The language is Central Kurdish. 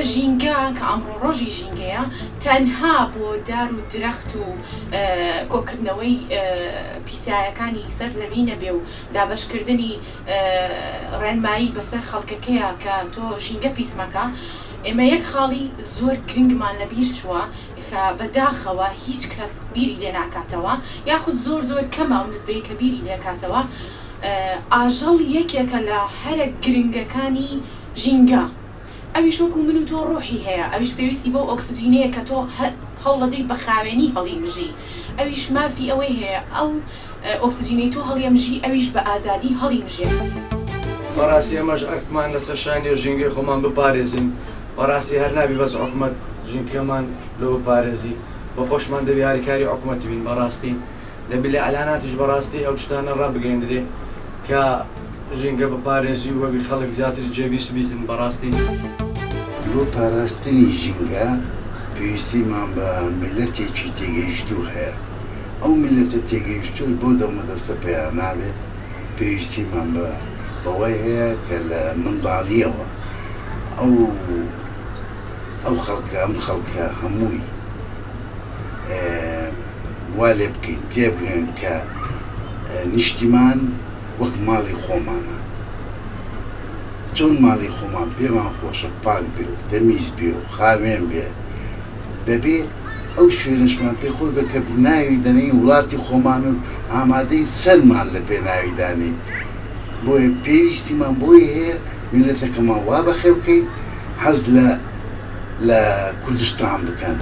کەواتە ژینگە کە ئەمڕۆ ڕۆژی ژینگەیە تەنها بۆ دار و درەخت و کۆکردنەوەی پیسایەکانی سەر زەوی نەبێ و دابەشکردنی ڕێنمایی بەسەر خەڵکەکەیا کە تۆ ژینگە پیس مەکە، ئێمە یەک خاڵی زۆر گرنگمان لەبیر چووە کە بە داخەوە هیچ کەس بیری لێ ناکاتەوە یاخود زۆر زۆر کەمە ئەو نسبەی کە بیری لێکاتەوە ئاژەڵ یەکێکە لە هەرە گرنگەکانی ژینگە ئەویش وەکو من و تۆ ڕۆحی هەیە ئەویش پێویستی بەو ئۆکسجینەیە کە تۆ هەوڵەدەی بە خاوێنی هەڵیمژی ئەویش مافی ئەوەی هەیە ئەو ئۆکسجینەی تۆ هەڵیەمژی ئەویش بە ئازادی هەڵیمژێ. بەڕاستی ئێمەش ئەرکمان لەسەر شانیە ژینگەی خۆمان بپارێزین بەڕاستی هەر نابی بەس حکومەت ژینکەمان لۆ بپارێزی بۆ خۆشمان دەبی هاریکاری حکومەت بین بەڕاستی دەبی لە ئیعلاناتیش بەڕاستی ئەو شتانە ڕابگەیندرێ کە ژینگە بپارێزی و وەبی خەڵک زیاتر جێویست بیتن بەڕاستی. لۆ پاراستنی ژینگە پێویستیمان بە میللەتێکی تێگەیشتوو هەیە. ئەو میللەتە تێگەیشتووش بەو دەمودەستە پەیا نابێت، پێویستیمان بە بەوە هەیە کە لە منداڵییەوە ئەو ئەو خەڵکە ئەم خەڵکە هەمووی وا لێ بکەین تێبگەن کە نیشتیمان وەک ماڵی خۆمانە، چۆن ماڵی خۆمان پێمان خۆشە پاک بێ و تەمیز بێ و خاوێن بێ، دەبێ ئەو شوێنەشمان پێ خۆش بێت کە ناوی دەنێین وڵاتی خۆمان و ئامادەین سەرمان لە پێناوی دانێین. بۆیە پێویستیمان بۆی هەیە میللەتەکەمان وا بەخێو بکەین حەز لە لە کوردستان بکەن.